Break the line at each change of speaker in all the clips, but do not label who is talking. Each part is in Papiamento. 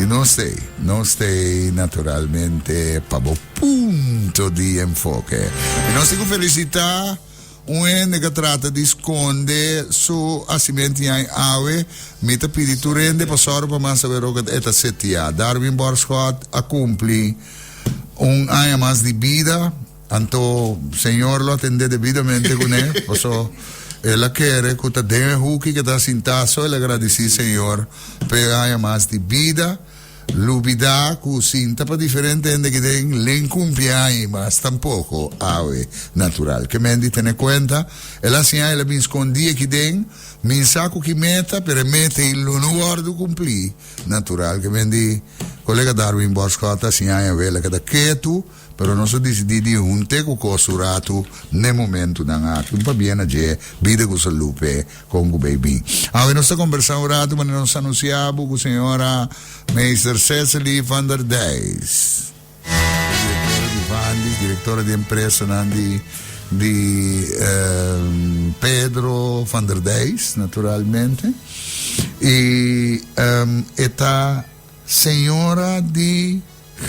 I nos t'ei, nos t'ei naturalmente pa bo punto di enfoke. I nos tin ku felisitá un hende ku a trata di skonde su hasimento ñai awe. Mi ta pidi tur hende pa sòru pa mas saber ora ku e ta setiá. Darwin Borschot a kumpli un aña mas di bida. Anto Señor lo atendé debidamente kuné, paso el a kere ku ta den e huki ke ta sintá, so el a gradisí Señor p'e haña mas di bida. Lubidá ku sinta pa diferente hende ki den len kumpli aña i mas tampoko awe natural. Ke men di tene kuenta, el a siña el a bin skondí aki den, min sa ku ki meta, pero e meta ei lo no wòrdu kumplí natural. Ke men di kolega Darwin Borschot a siña aña wela keda ketu. Pero nos a disidí di hunté ku kos un ratu n'e momentunan aki. Un pabia na dje bida ku salú p'e kon ku bei bin. Awe nos ta kombersá un ratu manera nos anunsiá bo ku señora Meester Cecily van der Dijs, direktora di Vandis, direktora di empresanan di di Pedro van der Dijs naturalmente. I e ta señora di.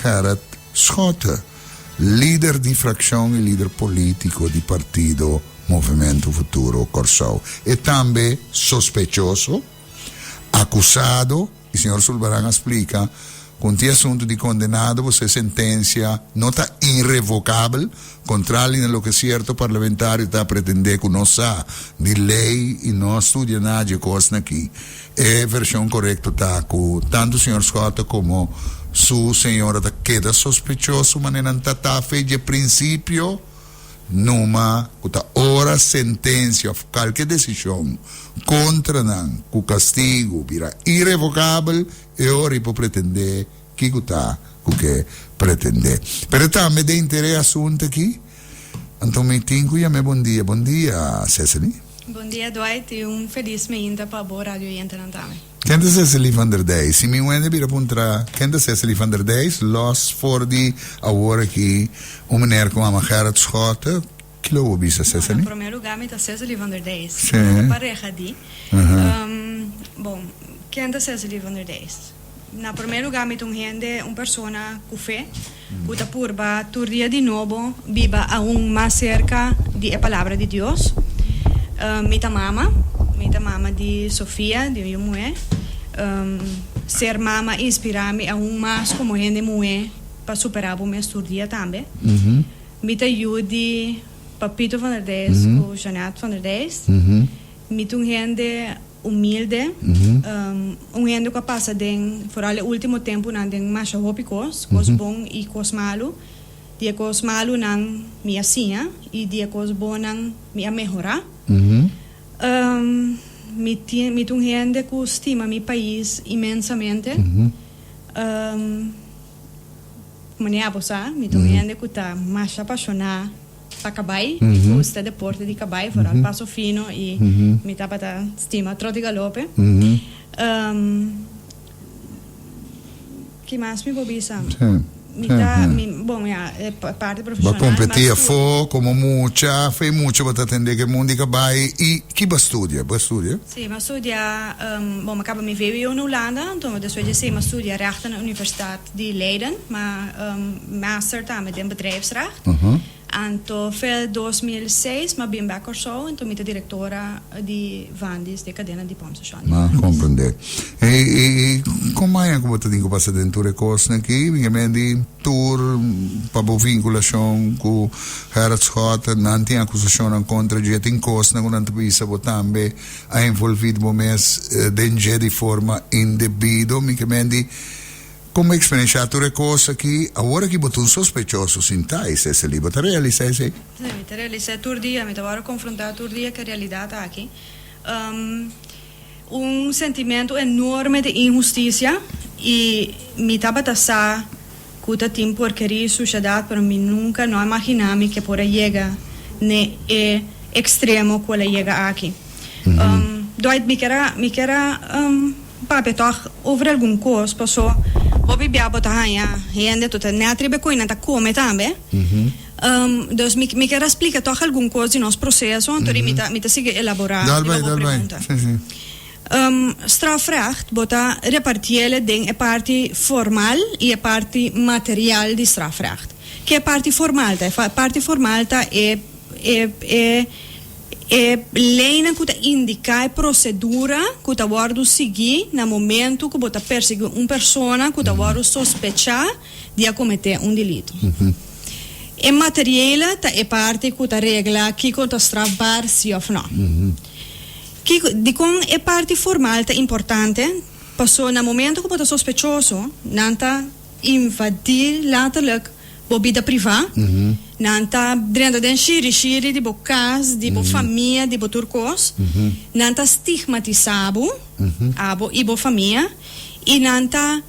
Gerrit Schotte, lider di frakshon i lider polítiko di partido Movementu Futuro Kòrsou. E tambe sospechoso, akusado i señor Sulvaran a splika ku un tin asuntu di kondenado bo su sentensia no ta irrevokabel, kontrali na loke sierto parlamentario ta pretendé ku no sa di lei i no a studia nada dje kosnan aki. E vershon korekto ta ku tantu señor Schotte komo su señora ta keda sospechoso manera nan ta ta fe dje prinsipio numa ku ta ora sentensia òf kalke desishon kontra nan ku kastigu bira irevokabel e ora i por pretendé kiko ta ku ke pretendé. Pero tambe den inter e asuntu aki anto mi tin ku yam'é bon dia. Bon dia Cecily.
Bon dia Dwight y un feliz meinta pa bo radio oyentenan tambe.
Ken ta Cecily van der Dijs? Si mi wende bira puntra ken ta Cecily van der Dijs, los for di awor aki un meneer ku mama Gerrit Schotte, kilo bo bisa Cecily?
Na prome lugar mi ta Cecily van der Dijs, mi ta pareha di. Bon, ken ta Cecily van der Dijs? Na prome lugar mi ta un hende, un persona ku fe, ku ta purba tur dia di nobo biba aun mas serka di e Palabra di Dios. Mi ta mama, mi ta mama di Sofia, di un yu muhé. Ser mama inspirá mi aun mas komo hende muhé pa superá bo mes tur dia tambe. Mi ta yu di Papito van der Dijs ku Jeanette van der Dijs. Mi ta un hende humilde, un hende ku a pasa den, foral e ultimo tempunan, den masha hopi kos, kos bon i kos malu. Di e kos malunan mi a siña i di e kos bonnan mi a mehorá. Mi tin, mi ta un hende ku stima mi pais inmensamente. Manera bo sa, mi ta un hende ku ta masha pashoná pa kabai. Mi gusta deporte di kabai, foral paso fino i mi tabata stima trot i galope. Ki mas mi por bisa? Mi ta, mi, bon ya, e parti
profeshonal. Bo a kompetí afó komo mucha, fe mucha bo ta atendé ku e mundu di kabai i ki bo a studia? Bo a studia?
Sí, mi a studia, bon, mi a kaba mi vwo na Hulanda, anto despues di esei mi a studia rechten na Universitat di Leiden, ma master tambe den bedrijfsrecht. Anto fe 2006 m'a bin bek Kòrsou, anto mi ta direktora di Vandis, di e kadena di pòmpstashon di
M'a
Vandis.
komprendé. E, e, e kon maña ku bo ta tin ku pasa den tur e kosnan aki? Mi ke men di tur pa bo vinkulashon ku Gerrit Schotten, nan tin akusashonnan kontra dje, tin kosnan ku nan ta bisa bo tambe a envolví bo mes den dje di forma indebido. Mi ke men di Kon bo eksperenshá tur e kos aki? Awor aki bo ta un sospechoso sintá, Cecily. Bo ta realisá esei?
Sí, mi ta realisá tur dia. Mi ta wòrdu konfrontá tur dia ku e realidat aki. Un sentimentu enorme di inhustisia i mi tabata sa ku ta tin porkeria i sushedat, pero mi nunka no a imaginá mi ke por a yega n'e e ekstremo ku el a yega aki. Dwight, mi ker a, mi ker a. Papia tòg over algun kos, paso hopi bia bo ta haña hende to ta nèt riba e koe nan ta kome tambe. Dus mi mi kier a splika tòg algun kos di nos proseso, anto di mi ta mi ta sigui elaborá
Dal
riba
bai,
bo
dal bai.
pregunta.
Sí, sí.
Strafrecht bo ta repartiele den e parti formal i e parti material di strafrecht. Ke e parti formal ta? E parti formal ta e e e e leynan ku ta indiká e prosedura ku ta wòrdu sigui na momentu ku bo ta persiguí un persona ku ta wòrdu sospechá di a kometé un delito. E materiele ta e parti ku ta regla kiko ta strafbaar si òf nò. Kiko, dikon e parti formal ta importante? Paso na momento ku bo ta sospechoso, nan ta invadí laterlijk bo bida privá, nan ta drenta den shiri shiri di bo kas, di bo famia, di bo tur kos, nan ta stigmatisá bo, abo i bo famia, i nan ta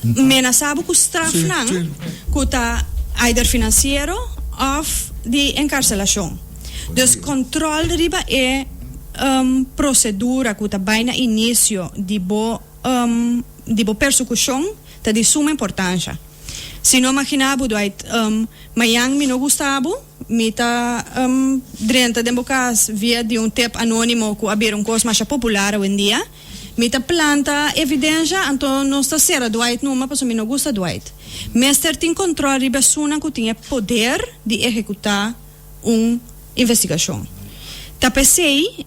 Menasá bo ku strafnan ku ta eider finansiero òf di enkarselashon. Dus kòntròl riba e prosedura ku ta bai na inisio di bo di bo persekushon ta di suma importansha. Si no maginá bo Dwight, mañan mi no gusta bo, Mi ta drenta den bo kas via di un tip anónimo ku a bira un kos masha popular awendia. Mi ta planta evidensha, anto nos ta sera Dwight numa pasobra mi no gusta Dwight. Mester tin control riba esunnan cu tin e poder di ehecuta un investigacion. Ta p'esey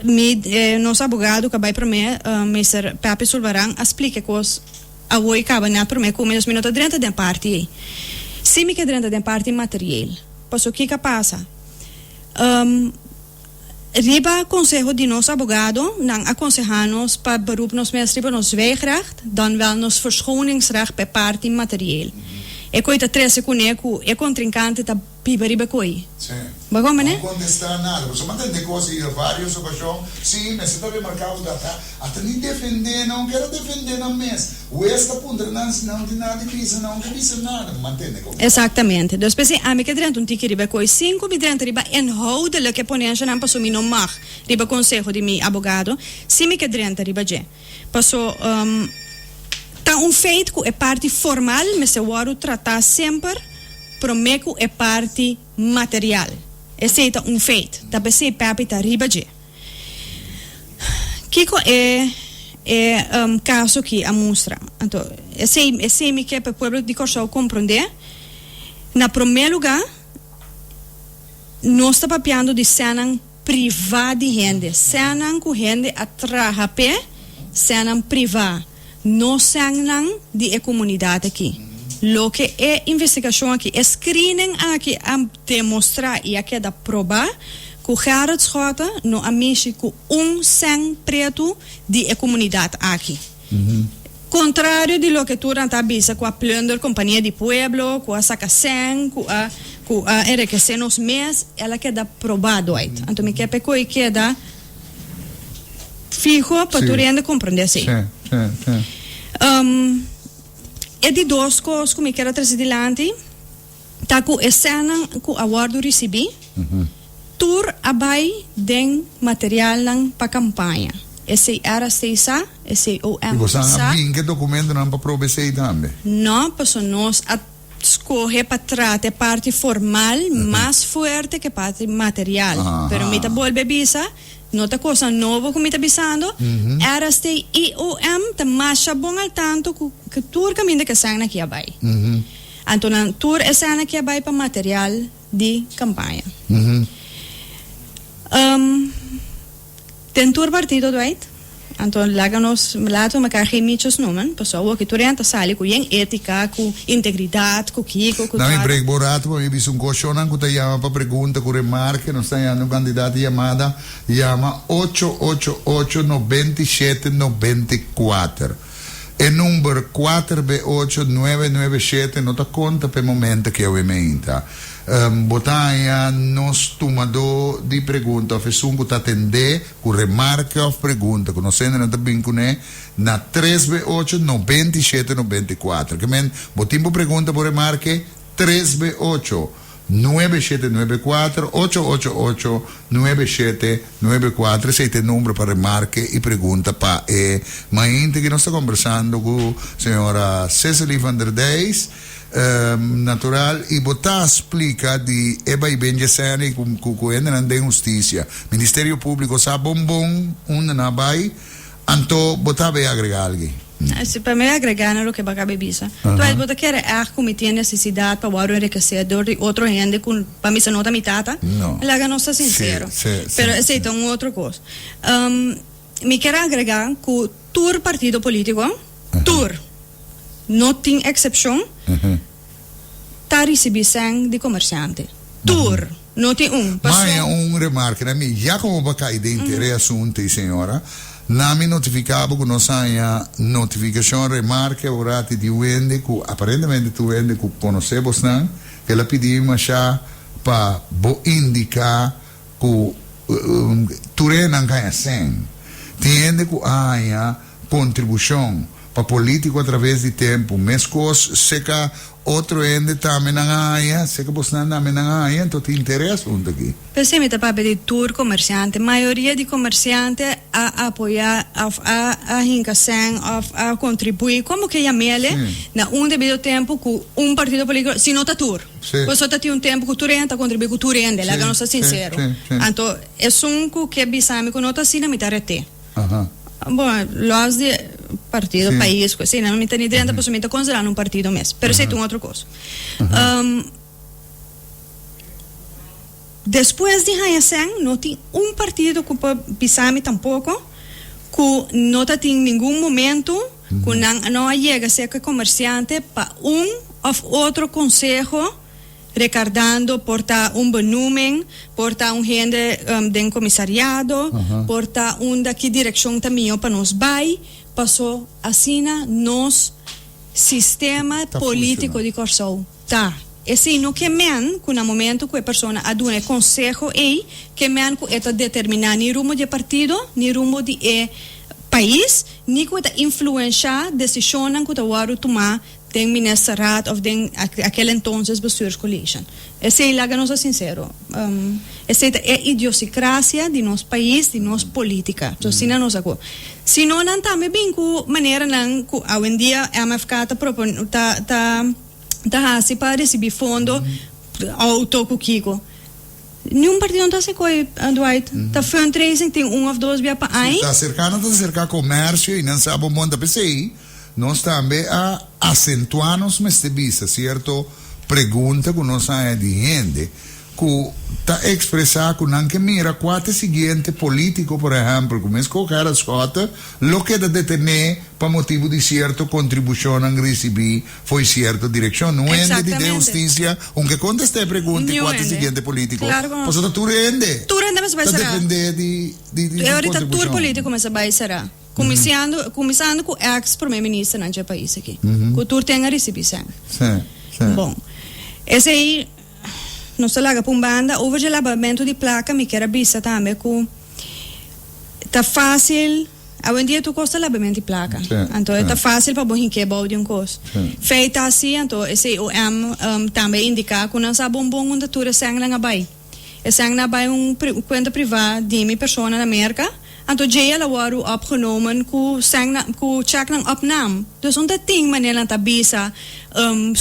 mi, nos abogado cu a bay prome, Mister Pepe Sulvaran, a splica e cos awoy caba net prome cu mi, dus mi no ta drenta den parti ey. Si mi ke drenta den parti materieel, pasobra kico a pasa? Riba konseho di nos abogado, nan a konsehá nos pa beroep nos mes riba nos zwijgrecht, dan wel nos verschoningsrecht pa e parti materieel. E koi ta trese kuné ku e kontrinkante ta biba riba e koi.
Sí.
Bo a komprendé?
No kontestá nada. Pasobra mi a tende kos ei vários okashon. Sí, mester ta remarká ku ta ata ni defendé nan, no kere defendé nan mes. Hues ta puntra nan si nan tin nada di bisa, nan no ke bisa nada. Mantende como ta.
Exactamente. Dus p'esei ami ke drenta un tiki riba e koe sin ku mi drenta riba inhoudelijk e ponenshanan paso mi no mag riba konseho di mi abogado, si mi ke drenta riba dje. Paso ta un feit ku e parti formal mester wòrdu tratá semper promé ku e parti material. Esei ta un feit. Ta p'esei Pepe ta riba dje. Kiko e e kaso aki a mustra? Anto, esei esei mi ke pa e pueblo di Kòrsou komprondé. Na promé lugá, nos ta papiando di sènnan privá di hende, sènnan ku hende a traha p'e, sènnan privá. No sènnan di e komunidat aki. Loke e investigashon aki, e screening aki a demostrá i a keda probá ku Gerrit Schotte no a mishi ku un sèn pretu di e komunidat aki. Kontrario di loke tur nan ta bisa ku a plunder kompania di pueblo, ku a saka sèn, ku a ku a enrekesé nos mes, el a keda probá Dwight. Anto mi ke pa e koe keda. Fiho pa tur hende comprende así. E di dos cos cu mi kier a trece dilanti ta cu e sènnan cu a wordo ricibi tur a bay den materialnan pa campaña. Esey RST sa, esey OM
Y boso
sa.
a bin cu e documentonan pa proba esey tambe?
No, pasobra nos a Skohe pa trata e parti formal mas fuerte ke parti material. Pero mi ta bolbe bisa, no ta kosnan nobo ku mi ta bisando, RST i OM ta masha bon al tanto ku tur kaminda ku e sènnan aki a bai. Anto nan tur e sènnan aki a bai pa material di kampaña. Den tur partido Dwight, anto laga nos laat we mekaar geen mietjes noemen, pasobra awor ki tur hende ta sali ku yen etika, ku integridat, ku kiko, ku
Dame
dat.
break bo rato pa mi bisa un kos. Shownan ku ta yama pa pregunta ku remarke, nos ta yanda un kandidat di yamada, yama ocho ocho ocho 97 94. E number kuater be ocho nuebe nuebe shete no ta konta pa e momento ku awe meinta. Bo ta haña nos tumadó di pregunta òf esun ku ta atendé ku remarke òf pregunta ku nos hendenan ta bin kuné na tres be ocho 97 94. Ke men bo tin bo pregunta bo remarke tres be ocho. 9794, 888 9794. Esei ta e number pa remarke i pregunta pa e mainta ku nos ta kombersando ku señora Cecily van der Dijs. Natural i bo ta splika di e bai-ben dje sène i ku ku hendenan den hustisia. Ministerio Públiko sa bon bon unda nan a bai, anto bo ta bay agrega algi?
Si, pa mi agrega na loke bo a kaba bisa. Entonces bo ta kere ègt ku mi tin e nesesidat pa wòrdu enrikesé dor di otro hende ku pa mi sa no ta mi tata? Laga nos ta sinsero. Pero esei ta un otro kos. Mi kier agrega ku tur partido polítiko, tur, No tin eksepshon, ta risibí sèn di komersiante. Tur. No tin un.
Paso. Maña un remarke na mi. Ya komo bo a kai den e asuntu ei, señora, na mi notifiká bo ku nos haña notifikashon, remarke orati di un hende ku aparentemente ta un hende ku konosé bosnan, ku el a pidi mi mashá pa bo indiká ku tur hendenan ka haña sèn. Tin hende ku a haña kontribushon pa polítiko atraves di tempu. Meskos seka otro hende tambe nan a haña, seka bosnan tambe nan a haña, anto tin interes huntu aki.
P'esei mi ta papia di tur komersiante. Mayoria di komersiante a apoyá òf a a hinka sèn òf a kontribuí, komo ke yam'ele, na un debido tempu ku un partido polítiko, si no ta tur. Pasobra ta tin un tempu ku tur hende ta kontribuí ku tur hende, laga nos ta sinsero. Anto esun ku ke bisa mi ku no ta asina mi ta ret'é. Bon, los di partido, pais, ku asina, mi ta ni drenta pasobra mi ta konsiderá un partido mes. Pero esei ta un otro kos. Despues di haña sèn, no tin un partido ku por bisa mi tampoko ku no ta tin ningun momento ku nan no a yega serka e komersiante pa un òf otro konseho. Recardando por ta un benoeming, por ta un hende den comisariado, por ta unda ki direccion ta mijo pa nos bay, paso asina nos sistema politico di Corsou ta. Esey no ke men cu na momento cu e persona a duna e conseho ey, ke men cu e ta determina ni rumbo di e partido, ni rumbo di e pais, ni cu e ta influencia decisionnan cu ta wordo tuma Den ministerraad of den aquel entonces bestuurscollege. Esey laga nos a sincero. Esey ta e idiosicracia di nos pais, di nos politica. So asina nos a cu. Si no nan tambe bin cu maneranan cu awendia MFK ta propone, ta, ta, ta haci pa ricibi fondo, auto cu kico. Niun partido no ta haci coy, Dwight. Ta fundraising tin un of dos bia pa aña.
Si ta acerca nan ta acerca comercio y nan sa bo monta. P'esey Nos tambe a asentuá nos mester bisa sierto pregunta ku nos haña di hende ku ta ekspresá ku nan ke mira kua ta e siguiente polítiko, por ehèmpel, ku mes ku Gerrit Schotte lo keda detené pa motibu di sierto kontribushonnan risibí fo'i sierto direkshon. No hende di den hustisia un ke kontestá e pregunta i kua ta e siguiente polítiko, pasobra ta tur hende ta dependé di di
kontribushon. Tur polítiko mester bai será. Kuminsando, kuminsando ku ex prome ministernan dje pais aki, ku tur ten a risibí sèn. Bon, esei nos ta laga pa un banda. Over dje labamentu di plaka mi kier a bisa tambe ku ta fásil, awendia tur kos ta labamentu di plaka. Anto e ta fásil pa bo hink'é bou di un kos. Fei ta asi, anto esei OM tambe a indiká ku nan sa bon bon unda tur e sènnan a bai. Esnan a bai un cuenta priva di mi persona na Merca, anto djey el a wordo opgenomen cu sènnan cu checknan op naam. Dus un ta tin manera nan ta bisa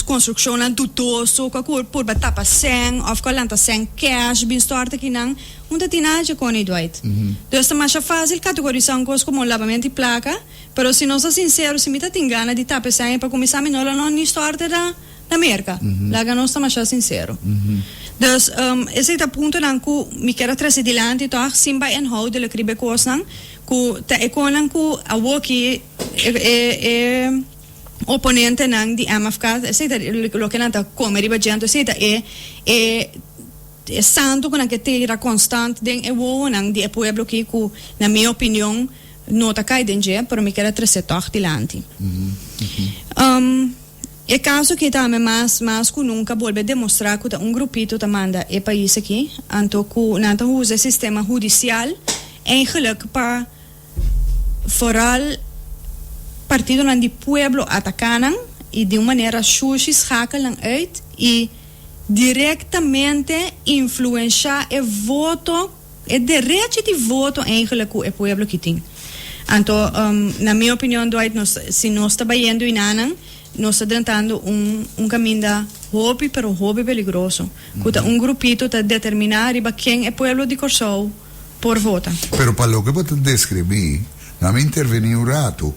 construccionnan dudoso cu a purba tapa sèn of cu a lanta sèn cash bin stort akinan, un ta tin nada dje con ei Dwight. Dus ta masha facil categorisa un cos como un labamento di placa, pero si nos ta sincero si mi ta tin gana di tapa e sèn pa cuminsa mi no lo no ni stort na. Na Merka. Laga nos ta masha sinsero. Dus, esei ta puntonan ku mi kier a trese dilanti tòg, sin bai inhoudelijk riba e kosnan, ku ta e konan ku awoki e e oponentenan di MFK, esei ta loke nan ta kome riba dje, anto esei ta e e e santu ku nan ke tira konstant den e wowonan di e pueblo aki ku na mi opinion no ta kai den dje, pero mi kier a trese tòg dilanti. E kaso aki tambe mas mas ku nunka bolbe demostrá ku ta un grupito ta manda e pais aki, anto ku nan ta usa e sistema hudisial eigenlijk pa vooral partidonan di pueblo ataká nan i di un manera shushi schakel nan uit i. direktamente influenshá e voto, e derechi di voto eigenlijk ku e pueblo ki tin. Anto, na mi opinion Dwight, nos, si nos ta bayendo inanan, nos ta drentando un un kaminda hopi pero hopi peligroso, ku ta un grupito ta determiná riba ken e pueblo di Kòrsou por vota.
Pero pa loke bo ta deskribí, nan a intervení un ratu.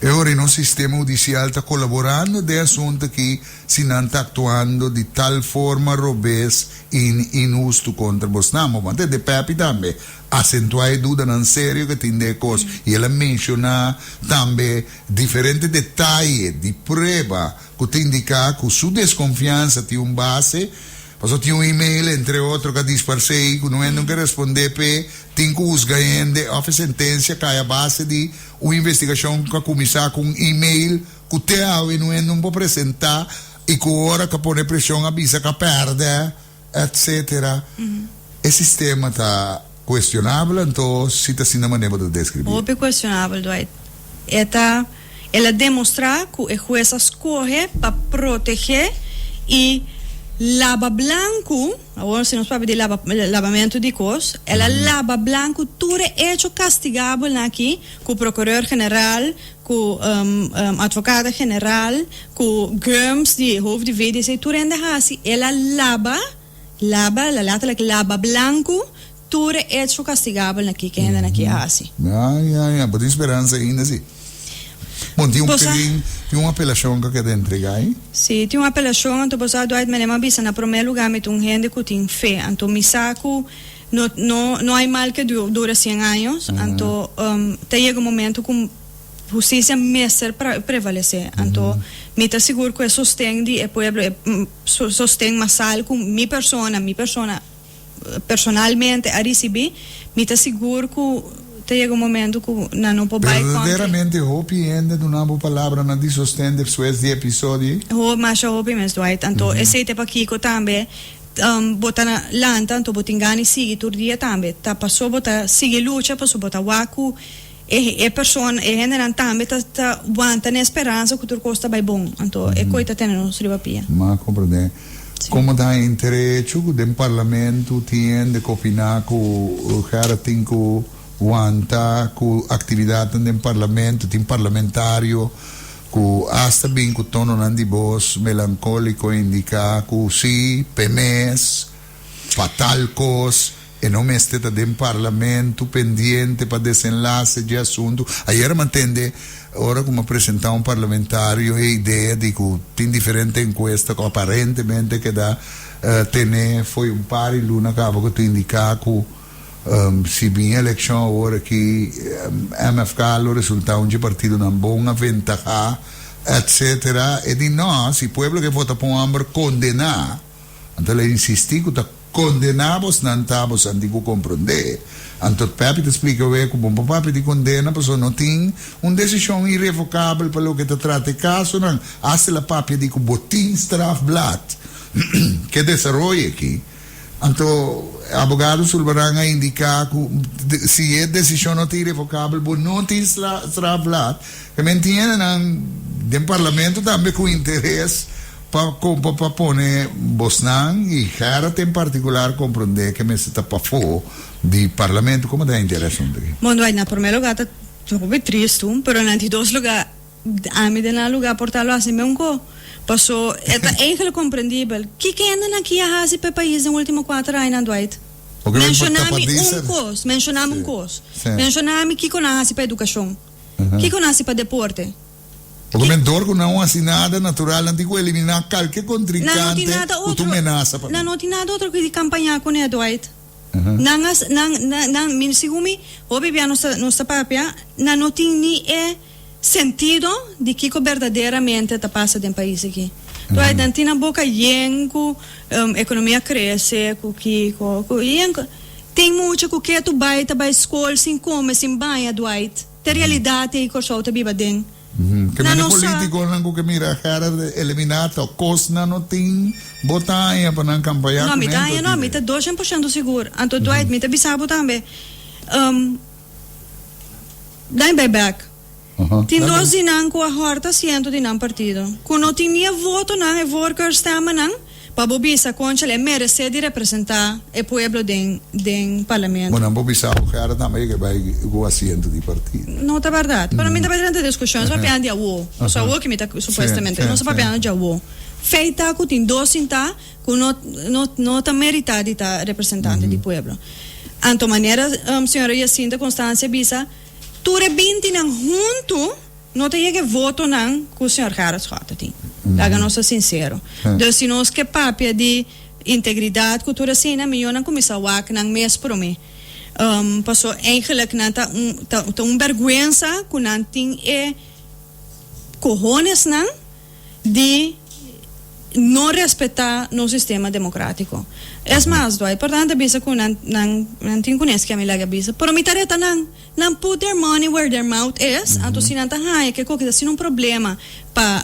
E ora nos sistema hudisial ta kolaborando den e asuntu aki si nan ta aktuando di tal forma robes i inhustu kontra bosnan. Bo mantende de Pepi tambe asentuá e dudanan serio ku tin den e kos i el a menshoná tambe diferente detaye di prueba ku ta indiká ku su deskonfiansa tin un base, pasobra tin un email entre otro ku a disparsé i ku no hende nunka respondé p'e, tin ku husga hende òf e sentensia kai a base di un investigashon ku a kuminsá ku un email ku te awe no hende no por presentá i ku ora ku a pone preshon a bisa ku a pèrdè, etcetera. E sistema ta kuestionabel anto si ta asina manera bo ta deskribí?
Hopi kuestionabel, Dwight. E ta, el a demostrá ku e hues a skohe pa protegé i laba blanku, awor si nos papia di laba, labamentu di kos, el a laba blanku tur e echo kastigabelnan aki ku prokureur general, ku advokado general, ku Gumbs di hoofd di VDC, tur hende hasi, el a laba, laba, el a letterlijk laba blanku tur e echo kastigabel na kiko hende na ki a hasi.
Ya, ya, ya. Bo tin speransa ainda si? Bon, tin un pelin, tin un apelashon ku a keda entregá ei?
Si, tin un apelashon, anto bo sa Dwight, manera mi a bisa na promé lugá mi ta un hende ku tin fe, anto mi sa ku no, no, no hay mal ke dure sien años, anto ta yega un momento ku Hustisia mester prevalesé. Anto mi ta sigur ku e sosten di e pueblo, e sosten masal ku mi persona, mi persona personalmente a risibí, mi ta sigur ku ta yega un momento ku nan no por bai kontra.
Berdaderamente hopi hende duna bo palabranan di sosten despues di e episodio ei?
Ho, masha hopi mes, Dwight. Anto esei ta pakiko tambe bo ta lanta, anto bo tin gana di sigui tur dia tambe. Ta paso bo ta sigui lucha, paso bo ta wak ku E e persona, e hendenan tambe ta ta wanta na e speransa ku tur kos ta bai bon. Anto e koi ta tene nos riba pia.
M'a komprendé. Komo ta entre echo ku den parlamento tin hende ku opiná ku Gerrit tin ku wanta ku aktividatnan den parlamento, tin parlamentario ku asta bin ku tononan di bos melankóliko indiká ku sí, p'e mes, pa tal kos. E no mester ta den parlamento pendiente pa desenlace dje asunto. Ayer mi a tende ora cu mi a presenta un parlamentario e idea di cu tin diferente encuesta cu aparentemente keda tene fo'i un par di luna caba cu ta indica cu si bin eleccion awor aki MFK lo resulta un dje partidonan bon aventaha etcetera. E di no, si pueblo ke vota pa un homber condena, anto el a insisti cu ta Kondená bosnan ta bosan tin ku komprondé. Anto Pepi ta splika wei ku bon pa papia di kondena pasobra no tin un desishon irevokabel pa loke ta trata e kasonan. Asta el a papia di ku bo tin strafblad ke desaroyo aki. Anto abogado Sulvaran a indiká ku si e desishon no ta irevokabel bo no tin strafblad. Ke men tin hendenan den parlamento tambe ku interes. Pa kompa pa pone bosnan i Gerrit en partikular komprondé ke mester ta pafó di parlamento. Komo ta henter e asuntu aki?
Bon, Dwight, na promé lugá ta hopi tristu, pero na di dos lugá ami den nan lugá por ta lo hasi meun ko. Paso e ta eigenlijk komprendibel. Kiko hendenan aki a hasi pa e pais den ultimo kuater añanan, Dwight? Menshoná mi un kos, menshoná mi un kos. Menshoná mi kiko nan a hasi pa edukashon. Kiko nan a hasi pa deporte.
Bo men dor ku nan un hasi nada natural nan tin ku eliminá kalke kontrinkante ku ta un menasa pa
nan. Nan no tin nada otro ku di kampañá kuné, Dwight. Nan a, nan, nan, mi, segun mi, hopi bia nos ta, nos ta papia, nan no tin ni e sentido di kiko berdaderamente ta pasa den pais aki. Dwight, nan tin nan boka yen ku ekonomia krese, ku kiko, ku yen ku, tin mucha ku ke tu bai ta bai skol sin kome, sin baña, Dwight. Te realidat ei Kòrsou ta biba den.
Ke
Nan
mene
no sa.
politikonan ku ke mira Gerard eliminá ta kosnan no tin bo ta haña pa nan kampañá
No,
ku
mi ta
nen
haña no, mi ta 200% sigur. Anto Dwight, mi ta bisa bo tambe, dai bai bek. Tin dos di nan ku a hòrta asiento di nan partido, ku no tin ni e votonan, e voorkeurstemmennan. Pa bo bisa conchale e merece di representa e pueblo den den parlamento.
Bo nan por bisa bo Gerrit tambe ke bai ku asiento di partido.
No ta berdad. Pero mi ta bai drenta discusion. Nos papiando di awo. Pasobra awo ki mi ta supuestamente. Nos ta papiando di awo. Feit ta ku tin dos sinta ku no no no ta merita di ta representante di pueblo. Anto manera señora Jacinta Constancia a bisa tur e bintinan huntu. No ta yega e votonan ku señor Gerrit Schotte tin. Laga nos ta sinsero. Dus si nos ke papia di integridat ku tur asina, miyo nan kuminsá wak nan mes promé. Paso eigenlijk nan ta un ta un bèrgwensa ku nan tin e kohonesnan di no respetá nos sistema demokratiko. Es mas, Dwight Portman ta bisa ku nan nan nan tin kunes ke mi laga bisa, pero mi ta reta nan. Nan put their money where their mouth is, anto si nan ta haña ke koke ta siendo un problema pa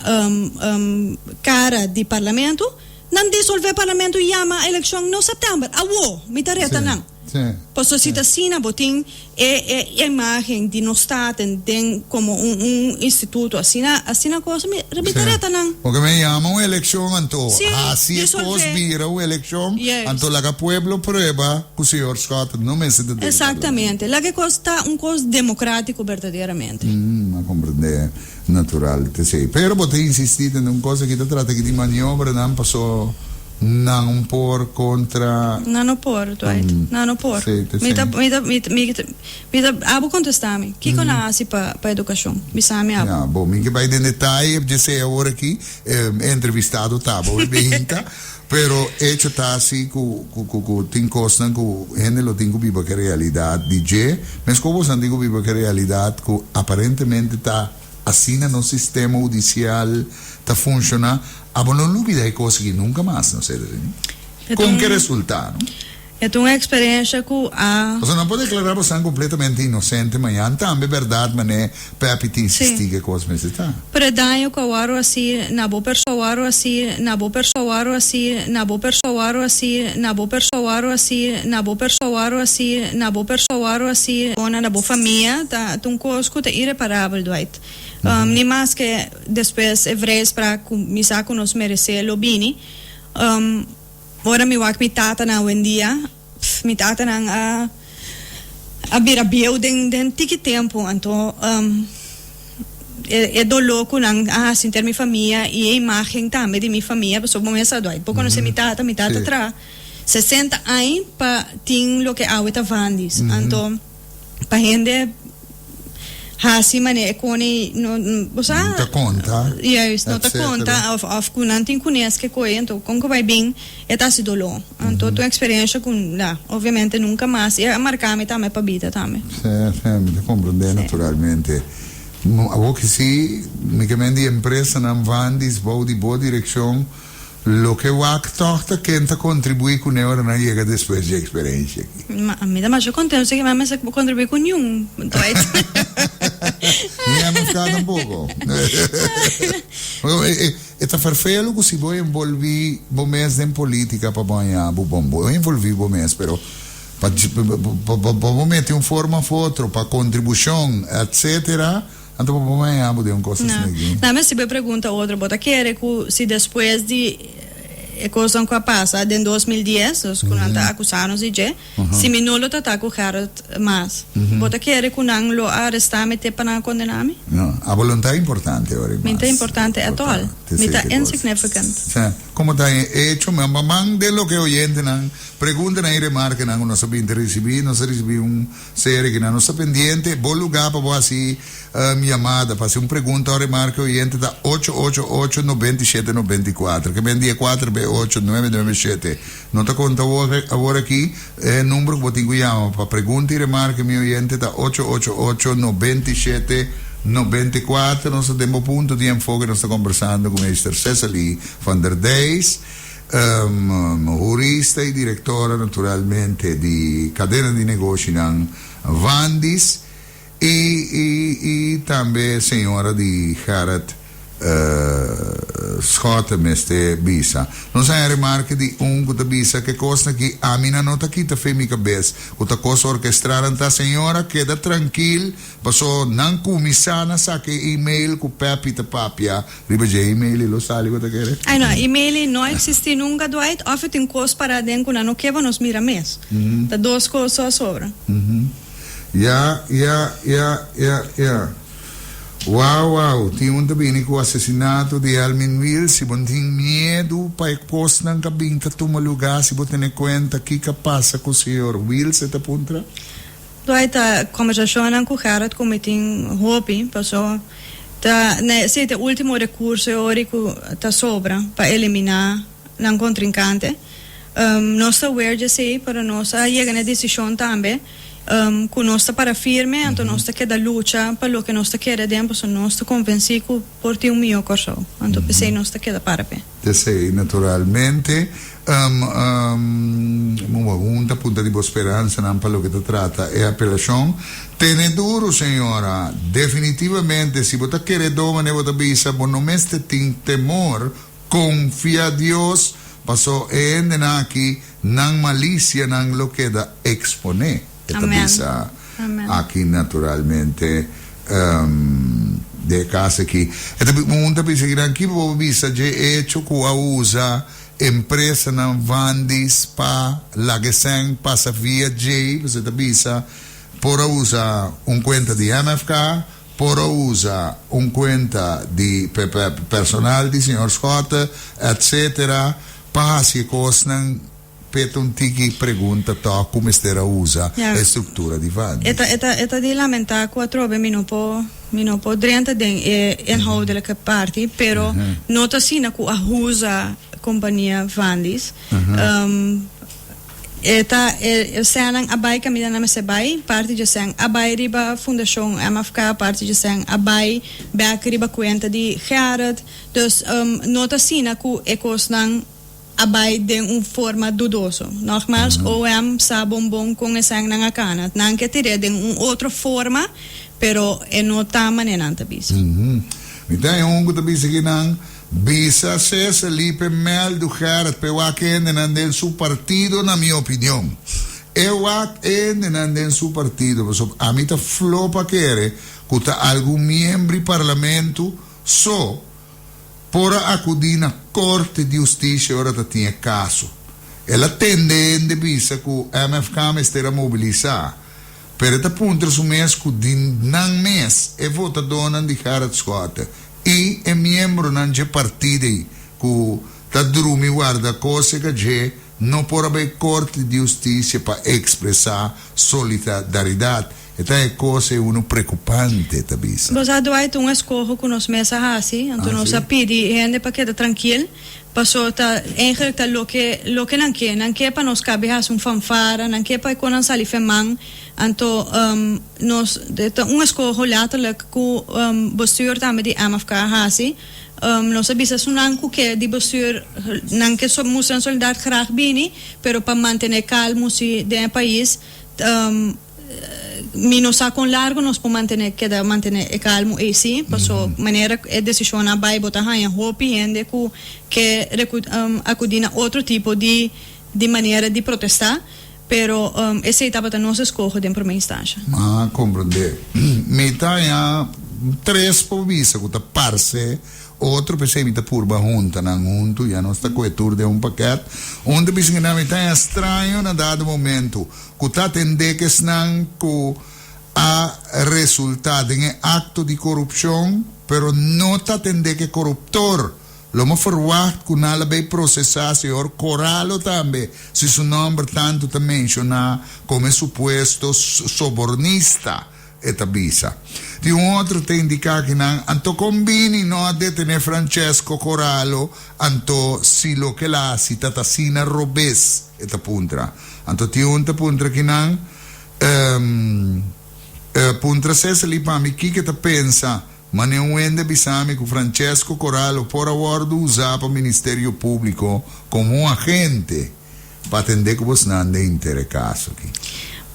kara di parlamento, nan disolve parlamento y yama elekshon no september, awo! Mi ta reta nan. Pasobra si ta asina bo tin e e imagen di nos Staten den komo un un instituto asina asina cosa mi mi ta reta nan.
Porque mi yama un elekshon anto hasi e kos bira un elekshon anto laga pueblo prueba. Cu señor Schotten no mester ta den parlamento.
Exactamente. Laga e cos ta un cos democratico berdaderamente.
A comprende. Natural te esey. Pero bo ta insisti den un cos aki ta trata aki di maniobranan paso nan por contra.
Nan no por, Dwight. Nan no por.
Sí, te
Mi ta,
esey.
mi ta, mi ta, mi ta, mi ta, abo contesta mi. Kico nan a haci pa, pa educacion? Bisa mi abo.
Ya, bo, mi ke bay den detaye djesey awor aki. E entrevistado ta abo e behinta. Pero hecho ta si cu cu tin cosnan cu hende lo tin cu biba cu e realidad di dje, mescos bosan tin cu biba cu e realidad cu aparentemente ta asina nos sistema hudicial ta funciona, abo no lubida e cos aki nunca mas, no cierto si? Con ke resulta, no?
E ta un experiencia cu a.
Pasobra nan por declara bosan completamente inocente mañan tambe berdad mane Pepi ta insisti cu e cos mester ta.
Pero e daño cu a wòrdu haci na bo perso a wòrdu haci na bo perso a wòrdu haci na bo perso a wòrdu haci na bo perso a wòrdu haci na bo perso a wòrdu haci na bo perso a wòrdu haci na bo famia ta un cos cu ta ireparabel Dwight. Ni maske despues e vrijspraak cu mi sa cu nos merece lo bini. Ora mi wak mi tatanan awendia, pf, mi tatanan a a bira bieu den den tiki tempu, anto e e doló ku nan a hasi inter mi famia i e imágen tambe di mi famia, pasobra bo mes sa Dwight, bo konosé mi tata, mi tata traha 60 aña pa tin loke awe ta Vandy's, anto. Pa hende hasi manera e kone no bo sa.
No ta konta.
Juist, no ta konta of of ku nan tin kunes ke koe anto kon ku bai bin e ta hasi doló. Anto ta un eksperensha ku la obviamente nunka mas i a marka mi tambe pa bida tambe.
Sí, sí, mi ta komprendé naturalmente. Awor ki si mi ke men di empresanan Vandy's bou di bo direkshon. Loke wak tòg ta ken ta kontribuí kuné ora nan yega despues dje eksperensia aki.
Ma mi ta masha kontentu si ke mi a mester kontribuí ku niun Dwight.
Ni MFK tampoko. E ta ferfelu ku si bo envolví bo mes den polítika pa bo haña bo bon. Bo envolví bo mes pero pa pa bo mete un forma òf otro pa kontribushon etsetera. Anto bo por maña bo den un cos asina aki.
Na, mi si bo e pregunta otro, bo ta kere cu si despues di e cosnan cu a pasa den 2010, dus cu nan ta acusa nos di dje, si mi no lo ta ta cu Gerrit mas, bo ta kere cu nan lo a aresta mi te pa nan a condena mi?
No, abo lo no ta importante ora y mas.
Mi no ta importante at all. Mi ta insignificant.
Sa, como ta e hecho, mi a man den loke oyentenan, preguntanan y remarkenan cu nos a binti ricibi, nos a ricibi un. Serie ki nan no sta pendiente, bo lugá pa bo hasi yamada pa hasi un pregunta o remarke oyente ta ocho ocho ocho 97 94. Ke ben di e kuater be ocho nuebe nuebe shete. No ta konta awor awor aki e number ku bo tin ku yama pa pregunta i remarke mi oyente ta ocho ocho ocho 97 94. Nos ta den bo punto di enfoke nos ta kombersando ku meester Cecily van der Dijs. Hurista y directora naturalmente di cadena di negoshinan Vandy's y y y tambe señora di Gerrit Schotte mester bisa. Nos haña remarke di un ku ta bisa ku e kosnan aki ami nan no ta kita fe mi kabes, ku ta kos orkestrá nan ta. Señora keda trankil paso nan kuminsá na saka e email ku Peppy ta papia riba dje email i lo sali bo ta kere?
Ai no, email i no eksistí nunka Dwight òf e tin kos pará den ku nan no ke pa nos mira mes. Ta dos kos so a sobra.
Ya, ya, ya, ya, ya. Wow, wow, tin un ta bini ku asesinato di Elmin Wiels, si bo no tin miedu pa e kosnan ka bin ta tuma lugá si bo tene kuenta kiko a pasa ku señor Wiels, e ta puntra.
Dwight ta kombersashonnan ku Gerrit ku mi tin hopi, paso ta na esei ta e ultimo rekurso e ora ku ta sobra pa eliminá nan kontrinkante. Nos ta aware dje esei, pero nos a yega na e desishon tambe ku nos ta para firme, anto nos ta keda lucha pa loke nos ta kere den, pasobra nos ta konvensí ku por tin un mihó Kòrsou. Anto p'esei nos ta keda para p'e.
P'esei, naturalmente, un ta punta di bo speransanan pa loke ta trata e apelashon. Tene duru, señora. Definitivamente, si bo ta kere dó manera bo ta bisa, bo no mester tin temor. Konfia Dios, paso e hendenan aki nan malisianan lo keda eksponé, e ta bisa aki naturalmente den e kas aki. E ta un ta bisa kinan kiko bo bisa dje echo ku a usa empresanan Vandis pa laga e sèn pasa via dje, pasobra e ta bisa por a usa un kuenta di MFK, Por a usa un cuenta di personal di señor Schotte, etc. Pa haci e cosnan, p'e ta un tiki pregunta toch cu mester a usa e structura di Vandy.
E ta, e ta, e ta di lamenta cu atrobe mi no por, mi no por drenta den e inhoudelijke parti, pero no ta asina cu a usa compania Vandy's. E ta e sènnan a bai kaminda nan mester bai, parti dje sèn a bai riba Fundashon MFK, parti dje sèn a bai bèk riba kuenta di Gerrit. Dus no ta asina ku e kosnan a bai den un forma dudoso. Nògmals, OM sa bon bon kon e sènnan a kana. Nan ke tir'é den un otro forma, pero e no ta manera nan ta bisa.
Mi ta e un ku ta bisa kinan. Bisa Cecily p'e mèldu Gerrit p'e wak hendenan den su partido na mi opinion e wak hendenan den su partido pasobra ami ta flo pa kere ku ta algun miembri parlamento so por a akudí na korte di hustisia ora ta tin e kaso. El a tende hende bisa ku MFK mester a mobilisá pero e ta puntra su mes ku di nan mes e votadónan di Gerrit Schotte I e miembronan dje partido ei ku ta drumi warda kosega dje no por a bai Korte di Hustisia pa ekspresá solidaridat. E ta e kos ei unu preokupante, e ta bisa.
Nos a Dwight un eskoho ku nos mes a hasi, anto nos a pidi hende pa keda trankil, paso ta eigenlijk ta loke loke nan ke, nan ke pa nos kabi hasi un fanfara, nan ke pa e konan sali fe man, anto Nos ta un eskoho letterlijk ku bestuur tambe di MFK a hasi. Nos a bisa esunnan ku ke di bestuur nan ke mustra nan solidaridad graag bini, pero pa mantene kalmu si den e pais mi no sa kon largo nos por mantene keda mantene e kalmu ei si, paso manera e desishonnan a bai bo ta haña hopi hende ku ke akudi na otro tipo di manera di protesta. Pero esei tabata nos eskoho den promé instansha.
M'a komprendé. Mi ta haña tres por bisa ku ta parse otro, p'esei mi ta purba hunta nan huntu, ya nos ta kohe tur den un pakèt. Un ta bisa ku nan mi ta haña straño na dado momentu ku ta atendé ku esnan ku a resultá den e akto di korupshon, pero no ta atendé ku e koruptor. Lo mo ferwagt ku nan la bay prosesá señor Corallo tambe, si su nòmber tantu ta menshoná komo e supuesto sobornista, e ta bisa. Tin un otro ta indiká ki nan anto kon bini no a detené Francesco Corallo anto si loke el a hasi ta ta asina robes, e ta puntra. Anto tin un ta puntra ki nan, Puntra Cecily pa mi kiko e ta pensa. Mane un hende bisa mi ku Francesco Corallo por a wòrdu usá pa Ministerio Públiko komo un agente pa atendé ku bosnan den inter e kaso aki.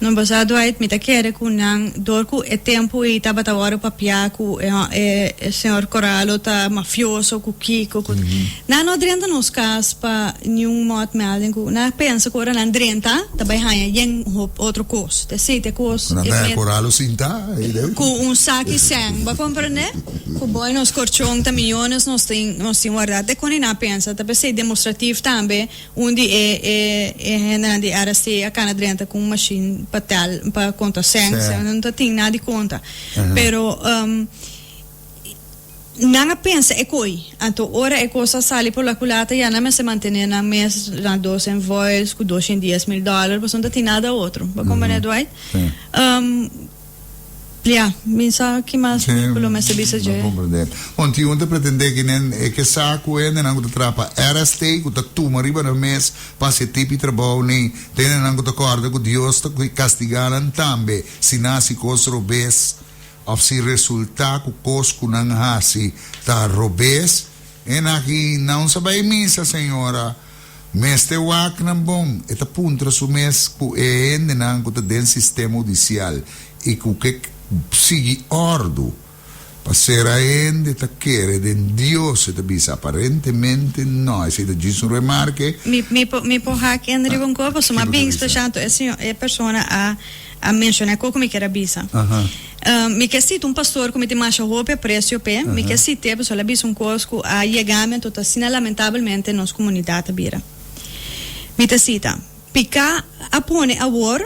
No bo sa Dwight, mi ta kere ku nan dor ku e tempu ei tabata wòrdu papiá ku e e señor Corallo ta mafioso ku kiko ku nan no drenta nos kas pa niun mòt melding ku nan a pensa ku ora nan drenta ta bai haña yen hop otro kos ta esei ta e kos
Ku nan
e
ta haña
met
Corallo sintá ei den.
ku un saki sèn bo a komprendé ku boi nos korchon ta miyones nos tin nos tin wardá te kon nan a pensa ta p'esei demostrativ tambe. Un di e e e hendenan di RST a kana drenta ku un mashin pa tel pa konta sèn,
Sèn.
nan no ta tin nada di konta. Pero nan a pensa e koi. Anto ora e kos a sali por la kulata ya nan mester mantené nan mes na dos invoice ku 210,000 dòler pasobra no ta tin nada otro. Bo a komprendé Dwight?
Sí.
Ya, mi sa ki mas
Sí,
ku lo mester bisa
mi
dje.
comprende. Bon, tin un ta pretende ki nen e ke sa ku hendenan ku ta traha pa RST ku ta tuma riba nan mes pa hasi e tipi trabou ni. Tin hendenan ku ta kòrda ku Dios ta kastigá nan tambe si nan hasi kos robes òf si resultá ku kos ku nan hasi ta robes. E nan aki nan sa bai misa, señora. Mester wak nan bon, e ta puntra su mes ku e hendenan ku ta den sistema hudisial i ku ke sigui òrdu pa sera hende ta kere den Dios, e ta bisa. Aparentemente no. Esei ta djis un remarke.
Mi mi por mi por hak in riba un kos pasobra
Kico
mi
ta
a bin
bisa?
special e señor e persona a a menciona e kos ku mi kier a bisa. Mi ke sita un pastor ku mi tin masha hopi apresio p'e. Mi ke sit'é pasobra el a bisa un kos ku a yega mi anto ta asina lamentabelmente nos komunidat a bira. Mi ta sita, Piká a pone awor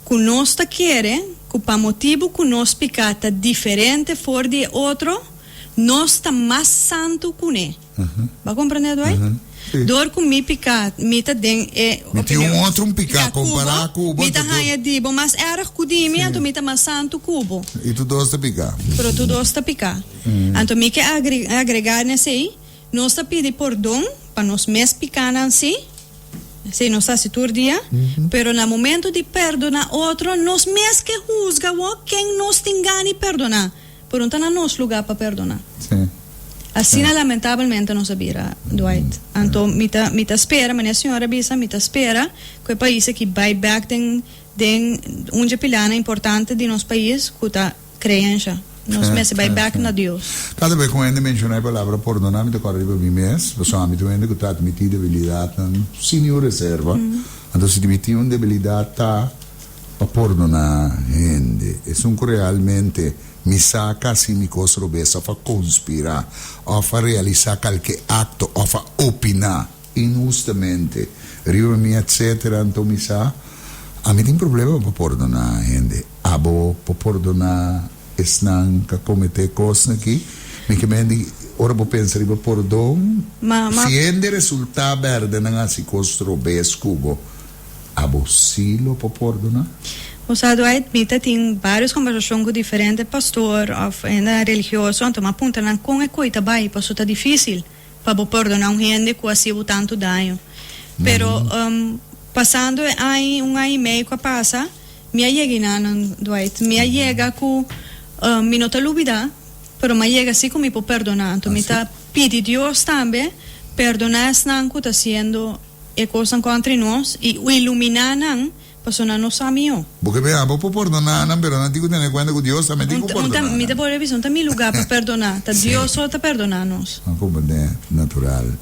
ku nos ta kere ku pa motibu ku nos piká ta diferente for di e otro, nos ta mas santu kuné. Bo a komprendé, Dwight? Dor ku mi piká, mi ta den e
Mi tin un otro un piká kompará ku bo.
Mi ta haña di bo mas èrg ku di mi, anto mi ta mas santu ku bo.
I tur dos ta piká.
Pero tur dos ta piká. Anto mi ke agregá na esei, nos ta pidi pordon pa nos mes pikánan, sí, esei nos ta hasi tur dia, pero na momento di perdoná otro, nos mes ke husga awor ken nos tin gana di perdoná. Pero no ta na nos lugá pa perdoná. Asina lamentabelmente nos a bira, Dwight. Anto mi ta mi ta spera, manera señor a bisa, mi ta spera ku e pais aki bai bèk den den un dje pilanan importante di nos pais ku ta kreensha. Nos mester bai bèk na Dios.
Kada bes ku un hende menshoná e palabra pordoná mi ta kòrda riba mi mes, pasobra ami ta un hende ku ta atmití debilidatnan sin niun reserva. Anto si mi tin un debilidat ta. Pa pordoná hende. Esun ku realmente mi sa kasi mi kos robes òf a konspirá òf a realisá kalke akto òf a opiná inhustamente riba mi etcetera anto mi sa ami tin problema pa pordoná hende. Abo por pordoná esnan ku a kometé kosnan aki? Mi ke men di ora bo pensa riba pordon si hende resultá bèrdè nan hasi kos robes ku bo. Abo sí lo por pordoná?
Bo sa Dwight, mi ta tin varios kombersashon ku diferente pastor òf hendenan religioso, anto mi a puntra nan kon e koi ta bai, pasobra ta difísil pa bo pordoná un hende ku a hasi bo tantu daño. Pero pasando e aña, un aña i mei ku a pasa, mi a yega einan, Dwight. Mi a yega ku mi no ta lubidá, pero mi a yega sí ku mi por perdoná. Anto mi ta pidi Dios tambe perdoná esnan ku ta hasiendo. E kosnan kontra nos i iluminá nan, pasobra nan no sa mihó.
Bo ke bira, bo por pordoná nan, pero nan tin ku tene kuenta ku Dios tambe tin ku pordoná nan.
Mi ta por bisa, no ta mi lugá pa perdoná, ta Dios so ta perdoná nos.
Nan komprendé, natural.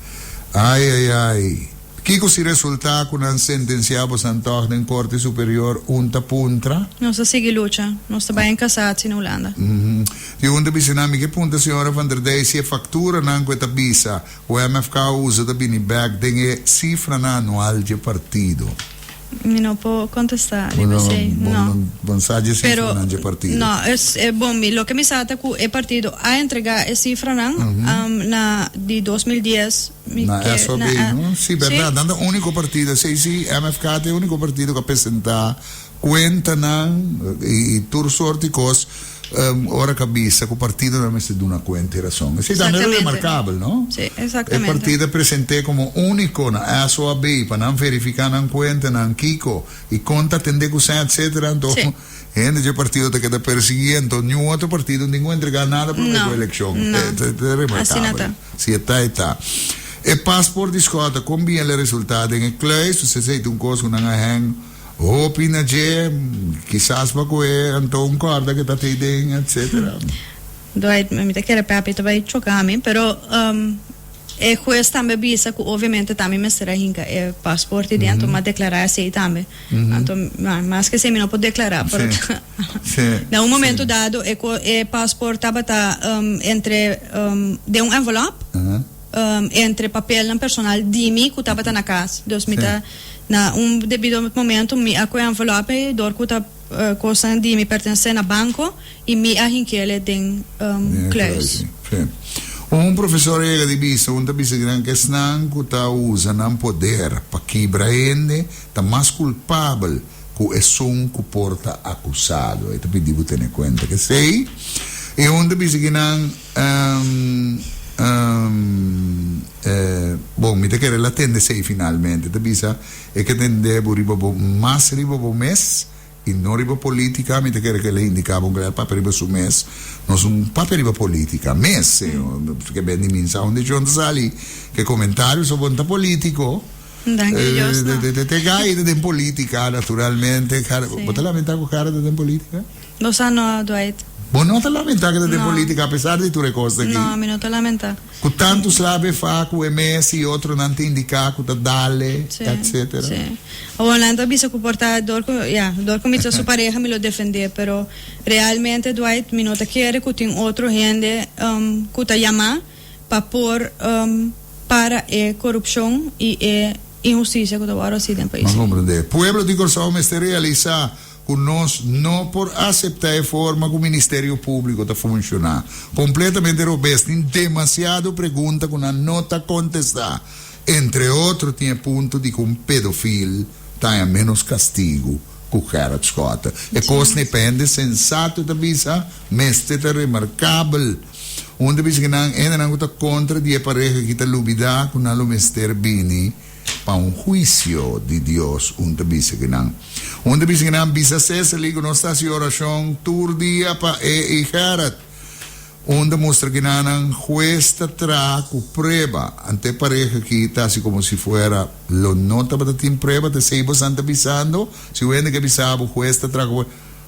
Ai, ai, ai. Kiko si resultá ku nan sentensiá bosan tòg den Korte Superior un ta puntra?
Nos ta sigui lucha. Nos ta bai en kasatsi na Hulanda.
Tin un ta bisa nan, mi ke puntra señora Van der Dij si e fakturanan ku e ta bisa Ku MFK usa ta bini bek den e sifranan anual dje partido.
Mi no por kontestá riba esei, no.
Bo no sa dje sifranan dje partido?
No, bon, mi loke mi sa ta ku e partido a entregá e sifranan na di 2010.
Na SOB, no? Sí, bèrdat. Nan ta úniko partido, esei sí, MFK ta e úniko partido ku a presentá Cuentanan y tur soort di cos ora cu a bisa cu partidonan mester duna cuenta y razon. Esey tambe ta remarcabel, no?
Sí, exactamente.
E partido a presente como unico na SOAB pa nan verifica nan cuentanan, kico y con ta atende cu sèn, etcetera. Anto hende dje partido ta keda persigui, anto niun otro partido no tin cu entrega nada prome cu eleccion.
No,
Ta remarcabel.
Asina ta.
Si e ta, e ta. E paspoort di Schotte, con bien el a resulta den e kluis? Esey ta un cos cu nan a heng. Hopi na dje, kisas pa ku e anto un kòrda ku ta tei den, etcetera.
Dwight, Mi ta kere Pepe ta bai choka mi, pero e hues tambe a bisa ku obviamente ta mi mester a hinka e pasport ei den, anto mi a deklará esei tambe. Anto, mas ke esei mi no por deklará, pero na un momento dado e e pasport tabata entre den un envelop, entre papelnan personal di mi ku tabata na kas. Dus mi ta na un debido momento mi a kohe envelop ei dor ku ta kosnan di mi pertenesé na banko i mi a hink'el den kluis.
Un profesor a yega di bisa, Un ta bisa gran ku esnan ku ta usa nan poder pa kibra hende ta mas kulpabel ku esun ku por ta akusado. E ta pidi bo tene kuenta ku esei. I un ta bisa ki nan, Bon, mi ta kere el a tende esei finalmente. E ta bisa, E ke tende bo riba bo mas riba bo mes i no riba politica. Mi ta kere ku el a indiká bo ku el a papia riba su mes. Nos un papia riba politica mes. Ke ben di minsa un deshon ta sali ke komentario so bo no ta politico.
Danki Dios no.
Te gai ta den politica naturalmente. Bo ta lamenta ku Gerrit ta den politica?
Bo sa no, Dwight.
Bo no ta lamenta ku ta den politica apesar di tur e kos aki?
No, mi no ta lamenta.
Ku tantu slabe fa ku e mes i otronan ta indiká ku ta dale, etcetera.
Si, si. Awor nan ta bisa ku por ta dor ku, ya, dor ku mi ta su pareha mi lo defendé, pero realmente, Dwight, mi no ta kere ku tin otro hende ku ta yamá pa por para e korupshon i e inhustisia ku ta wòrdu hasi den pais.
M'a komprendé. Pueblo di Kòrsou mester realisá ku nos no por aseptá e forma ku Ministerio Públiko ta funshoná. Kompletamente robes. Tin demasiado pregunta ku nan no ta kontestá. Entre otro tin e punto di ku un pedofil ta haña ménos kastigu ku Gerrit Schotte. E kos n'e pa hende sensato ta bisa mester ta remarkabel. Un ta bisa ku nan hendenan ku ta kontra di e pareha aki ta lubidá ku nan lo mester bini pa un huisio di Dios. Un ta bisa ku nan. Un ta bisa ku nan bisa Cecily ku nos ta hasi orashon tur dia pa e i Gerrit. Un ta mustra ku nan nan hues ta traha ku prueba. Ante e pareha aki ta hasi komo si fuera lo no tabata tin prueba. Ta esei bosan ta bisando? Si un hende ke bisa bo hues ta traha ku.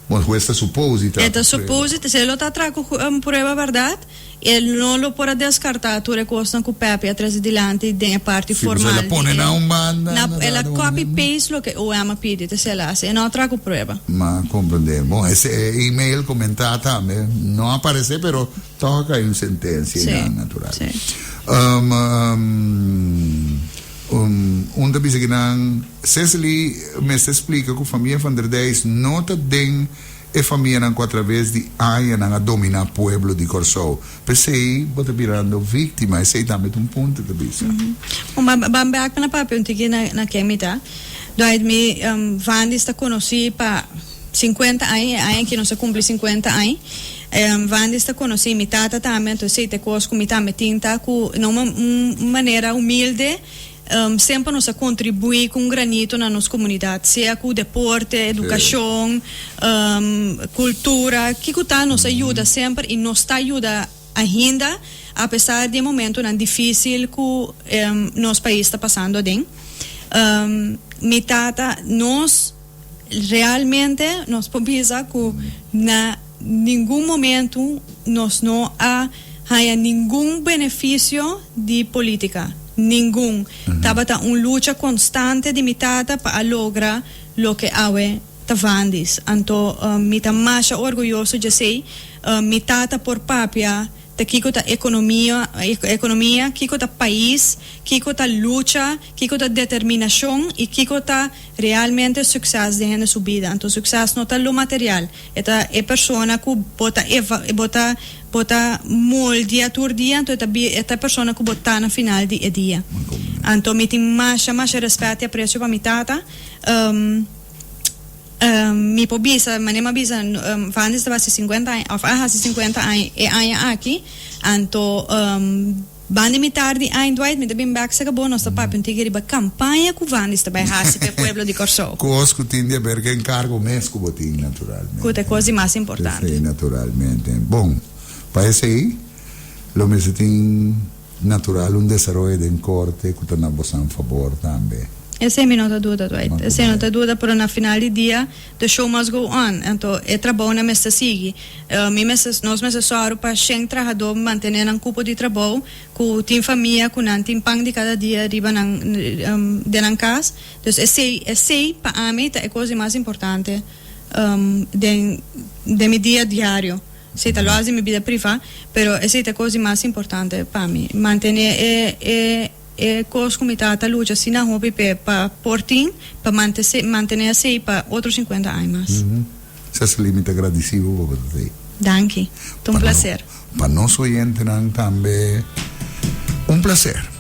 Bon, hues ta supose di
traha ku prueba. E ta supose, si e lo ta traha ku prueba bèrdat, e no lo por a deskartá tur e kosnan ku Pepe a trese dilanti den e parti formal.
Si, pasobra el a pone nan un banda.
Na, el a copy paste loke OM a pidi, ta esei el a hasi. E no a traha ku prueba.
M'a komprendé. Bon, ese e-mail komentá tambe no a aparesé, pero tòg a kai un sentensia einan, natural.
Si, si.
Un ta bisa ki nan. Cecily mester splica cu famia Van der Dijs no ta den e famianan cu atraves di añanan a domina pueblo di Corsou. P'esey bo ta birando victima. Esey tambe ta un punto, ta bisa.
Bon, ban bek na papia un tiki na ken mi ta. Dwight, mi Vandis ta conoci pa cincuenta aña, e aña aki nos a cumpli cincuenta aña. Vandis ta conoci mi tata tambe, anto esey ta e cos cu mi tambe tin ta cu na un manera humilde, Semper nos a kontribuí ku un granito na nos komunidat, sea ku deporte, edukashon, kultura, kiko ta nos a yuda semper i nos ta yuda ainda apesar di e momentonan difísil ku nos pais ta pasando aden. Mi tata, nos realmente nos por bisa ku na ningun momento nos no a haña ningun benefisio di polítika, ningun. Tabata un lucha konstante di mi tata pa a logra loke awe ta Vandis. Anto mi ta masha orguyoso djesei. Mi tata por papia ta kiko ta ekonomia, ekonomia, kiko ta pais, kiko ta lucha, kiko ta determinashon i kiko ta realmente sukses den hende su bida. Anto sukses no ta lo material, e ta e persona ku bo ta eva, bo ta bo ta moldia tur dia, anto e ta bi e ta e persona ku bo ta na final di e dia. Anto mi tin masha masha rèspèt i apresio pa mi tata. Mi por bisa, manera mi a bisa, Vandis ta hasi sinkuenta aña, òf a hasi sinkuenta aña e aña aki, anto banda di mitar di aña Dwight mi ta bin bèk saka bo, nos ta papia un tiki riba kampaña ku Vandis ta bai hasi pa e pueblo di Kòrsou.
Kos ku tin di aber ku enkargo mes ku bo tin, naturalmente.
Ku ta e kos di mas importante.
Esei, naturalmente. Bon, pa esei lo mester tin natural un desaroyo den korte ku ta na bosan fabor tambe.
Esei mi no ta duda, Dwight. Esei no ta duda, pero na final di dia, the show must go on. Anto, e trabounan mester sigui. Mi mester, nos mester sòru pa 100 trahadó mantené nan kupo di trabou, ku tin famia, ku nan tin pan di kada dia riba nan, den nan kas. Dus esei pa ami ta e kos di mas importante den mi dia diario. Esei ta lòs di mi bida privá, pero esei ta e kos di mas importante pa mi. Mantené e kos ku mi ta lucha asina hopi p'e pa por tin, pa mantené esei pa otro 50 aña mas.
Cecily, mi ta agradesido pa bo ta ei.
Danki. Ta un plaser.
Pa nos oyentenan tambe un plaser.